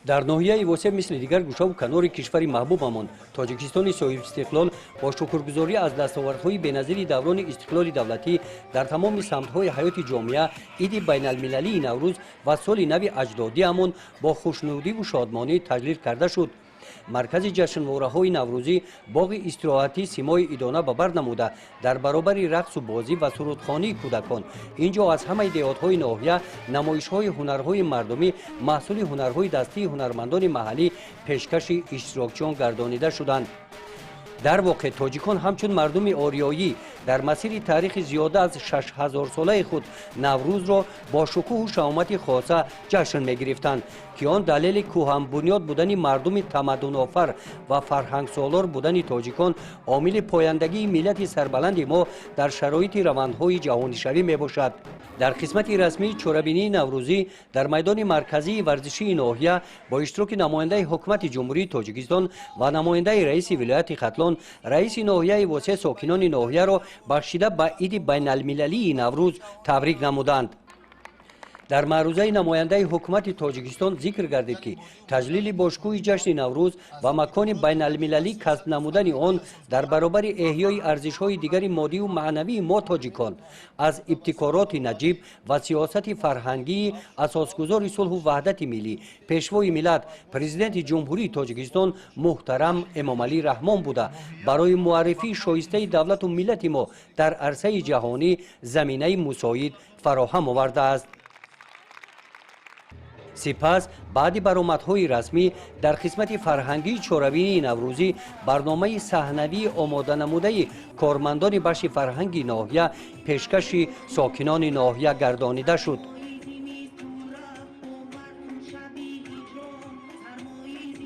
Дар ноҳияи Восе, мисли дигар гӯшаву канори кишвари маҳбубамон Тоҷикистони соҳибистиқлол, бо шукргузорӣ аз дастовардҳои беназири даврони истиқлоли давлатӣ дар тамоми самтҳои ҳаёти ҷомеа, иди байналмилалии Наврӯз ва соли нави аҷдодиамон бо хушнудиву шодмонӣ таҷлил карда шуд. Маркази ҷашнвораҳои наврӯзӣ, боғи истироҳатӣ симои идона ба бар намуда, дар баробари рақсу бозӣ ва сурудхонии кӯдакон, ин ҷо аз ҳамаи деҳотҳои ноҳия намоишҳои ҳунарҳои мардумӣ, маҳсули ҳунарҳои дастии ҳунармандони маҳаллӣ пешкаши иштирокчиён гардонида шуданд. Дар воқеъ, тоҷикон ҳамчун мардуми ориёӣ дар масири таърихи зиёда аз 6000-солаи худ Наврӯзро бо шукӯҳу шаҳомати хоса ҷашн мегирифтанд, ки он далели кӯҳанбунёд будани мардуми тамаддунофар ва фарҳангсолор будани тоҷикон, омили пояндагии миллати сарбаланди мо дар шароити равандҳои ҷаҳонишавӣ мебошад. Дар қисмати расмии чорабинии наврӯзӣ дар майдони марказии варзишии ноҳия бо иштироки намояндаи ҳукумати Ҷумҳурии Тоҷикистон ва намояндаи раиси вилояти Хатлон, раиси ноҳияи Восе сокинони ноҳияро бахшида ба иди байналмилалии Наврӯз табрик намуданд. Дар маърузаи намояндаи ҳукумати Тоҷикистон зикр гардид, ки таҷлили бошкӯҳи ҷашни Наврӯз ва макони байналмилалӣ касб намудани он дар баробари эҳёи арзишҳои дигари моддиву маънавии мо тоҷикон аз ибтикороти наҷиб ва сиёсати фарҳангии асосгузори сулҳу ваҳдати миллӣ, Пешвои миллат, Президенти Ҷумҳурии Тоҷикистон муҳтарам Эмомалӣ Раҳмон буда, барои муаррифии шоистаи давлату миллати мо дар арсаи ҷаҳонӣ заминаи мусоид фароҳам овардааст. Сипас, баъди баромадҳои расмӣ, дар қисмати фарҳангии чорабинии наврӯзӣ барномаи саҳнавии омоданамудаи кормандони бахши фарҳанги ноҳия пешкаши сокинони ноҳия гардонида шуд.